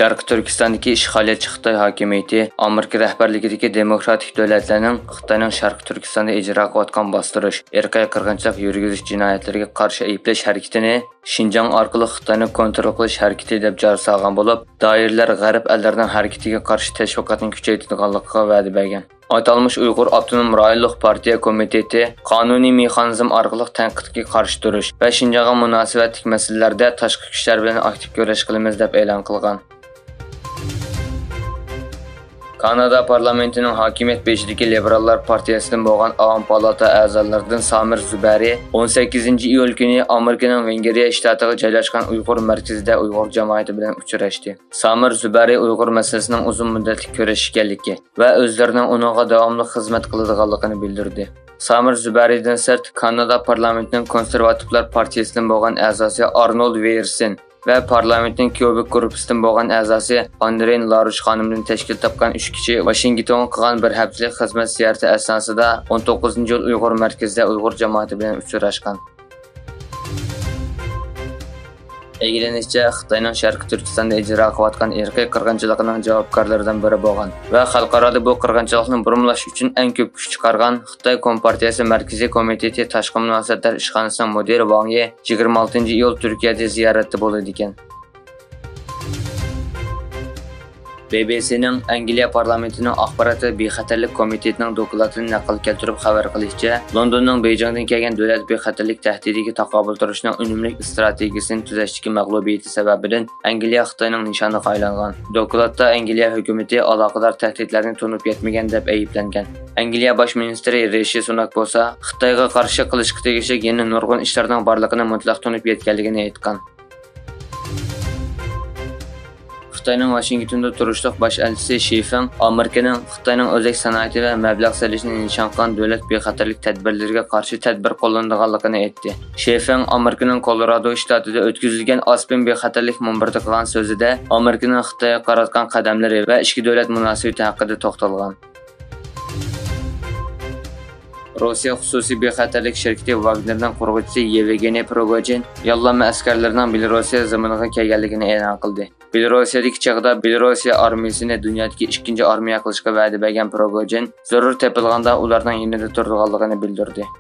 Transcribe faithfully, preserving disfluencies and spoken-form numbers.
شەرقىي تۈركىستاندىكى ئىشغالىيەتچى خىتاي ھاكىمىيىتى ئامېرىكا رەھبەرلىكىدىكى دېموكراتىك دۆلەتلەرنىڭ خىتاينىڭ شەرقىي تۈركىستاندا ئىجرا قىلىۋاتقان باستۇرۇش، ئىرقىي قىرغىنچىلىق يۈرگۈزۈش جىنايەتلىرىگە قارشى ئەيىبلەش ھەرىكىتىنى شىنجاڭ ئارقىلىق خىتاينى كونترول قىلىش ھەرىكىتى دەپ جار سالغان بولۇپ، دائىرىلەر غەرب ئەللىرىنىڭ ھەرىكىتىگە قارشى تەشۋىقاتنى كۈچەيتىدىغانلىقىغا ۋەدە بەرگەن. ئاتالمىش ئۇيغۇر ئاپتونوم رايونلۇق پارتىيە كومىتېتى قانۇنىي مېخانىزم ئارقىلىق تەنقىدكە قارشى تۇرۇش ۋە شىنجاڭغا مۇناسىۋەتلىك مەسىلىلەردە تاشقى كۈچلەر بىلەن ئاكتىپ كۈرەش قىلىمىز دەپ ئېلان قىلغان. كانادا پارلامېنتىنىڭ ھاكىمىيەت بېشىدىكى لىبېراللار پارتىيەسىدىن بولغان ئاۋام پالاتا ئەزالىرىدىن سامىر زۇبەرى ئون سەككىزىنچى ئىيۇل كۈنى ئامېرىكىنىڭ ۋېنگرىيە شتاتىغا جايلاشقان ئۇيغۇر مەركىزىدە ئۇيغۇر جامائىتى بىلەن ئۇچراشتى. سامىر زۇبەرى ئۇيغۇر مەسىلىسىنىڭ ئۇزۇن مۇددەتلىك كۈرەش ئىكەنلىكى ۋە ئۆزلىرىنىڭ ئۇنىڭغا داۋاملىق خىزمەت قىلىدىغانلىقىنى بىلدۈردى. سامىر زۇبەرىدىن سىرت، كانادا پارلامېنتىنىڭ كونسېرۋاتىۋلار پارتىيىسىدىن بولغان ئەزاسى ئارنولد ۋېيرسېن ۋە پارلامېنتنىڭ كيۇبېك گۇرۇپپىسىدىن بولغان ئەزاسى ئاندرېن لاروش خانىمدىن تەشكىل تاپقان ئۈچ كىشى ۋاشىنگتونغا قىلغان بىر ھەپتىلىك خىزمەت زىيارىتى ئەسناسىدا ئون توققۇزىنچى ئىيۇل ئۇيغۇر مەركىزىدە ئۇيغۇر جامائىتى بىلەن ئۇچراشقان. ئىگىلىنىشىچە، خىتاينىڭ شەرقىي تۈركىستاندا ئىجرا قىلىۋاتقان ئىرقىي قىرغىنچىلىقىنىڭ جاۋابكارلىرىدىن بىرى بولغان ۋە خەلقئارادا بۇ قىرغىنچىلىقنى بۇرمىلاش ئۈچۈن ئەڭ كۆپ كۈچ چىقارغان خىتاي كومپارتىيەسى مەركىزىي كومىتېتى تاشقى مۇناسىۋەتلەر ئىشخانىسىنىڭ مۇدىرى ۋاڭ يى يىگىرمە ئالتىنچى ئىيۇل تۈركىيەدە زىيارەتتە بولىدىكەن. بى بى سىنىڭ ئەنگلىيە پارلامېنتىنىڭ ئاخبارات ۋە بىخەتەرلىك كومىتېتىنىڭ دوكلاتىنى نەقىل كەلتۈرۈپ خەۋەر قىلىشىچە، لوندوننىڭ بېيجىڭدىن كەلگەن دۆلەت بىخەتەرلىك تەھدىتىگە تاقابىل تۇرۇشنىڭ ئۈنۈملۈك ئىستراتېگىيىسىنى تۈزەشتىكى مەغلۇبىيىتى سەۋەبىدىن ئەنگلىيە خىتاينىڭ نىشانىغا ئايلانغان. دوكلاتتا ئەنگلىيە ھۆكۈمىتى ئالاقىدار تەھدىتلەرنى تونۇپ يەتمىگەن دەپ ئەيىبلەنگەن. ئەنگلىيە باش مىنىستىرى رىشى سۇناك بولسا، خىتايغا قارشى قىلىشقا تېگىشلىك يەنە نۇرغۇن ئىشلارنىڭ بارلىقىنى مۇتلەق تونۇپ يەتكەنلىكىنى ئېيتقان. خىتاينىڭ ۋاشىنگتوندا تۇرۇشلۇق باش ئەلچىسى شى فېڭ ئامېرىكىنىڭ خىتاينىڭ ئۆزەك سانائىتى ۋە مەبلەغ سېلىشنى نىشان قىلغان دۆلەت بىخەتەرلىك تەدبىرلىرىگە قارشى تەدبىر قوللىنىدىغانلىقىنى ئېيتتى. شى فېڭ ئامېرىكىنىڭ كولورادو شتاتىدا ئۆتكۈزۈلگەن ئاسپېن بىخەتەرلىك مۇنبىرىدا قىلغان سۆزىدە ئامېرىكىنىڭ خىتايغا قاراتقان قەدەملىرى ۋە ئىككى دۆلەت مۇناسىۋىتى ھەققىدە توختالغان. روسىيە خۇسۇسىي بىخەتەرلىك شىركىتى ۋاگنېرنىڭ قۇرغۇچىسى يېۋگېنىي پروگوجىن ياللانما ئەسكەرلىرىنىڭ بېلوروسىيە زېمىنىغا كەلگەنلىكىنى ئېلان قىلدى. بېلوروسىيەدىكى چېغىدا بېلوروسىيە ئارمىيىسىنى دۇنيادىكى ئىككىنچى ئارمىيە قىلىشقا ۋەدە بەرگەن پروگوجىن زۆرۈر تېپىلغاندا ئۇلارنىڭ يېنىدا تۇرىدىغانلىقىنى بىلدۈردى.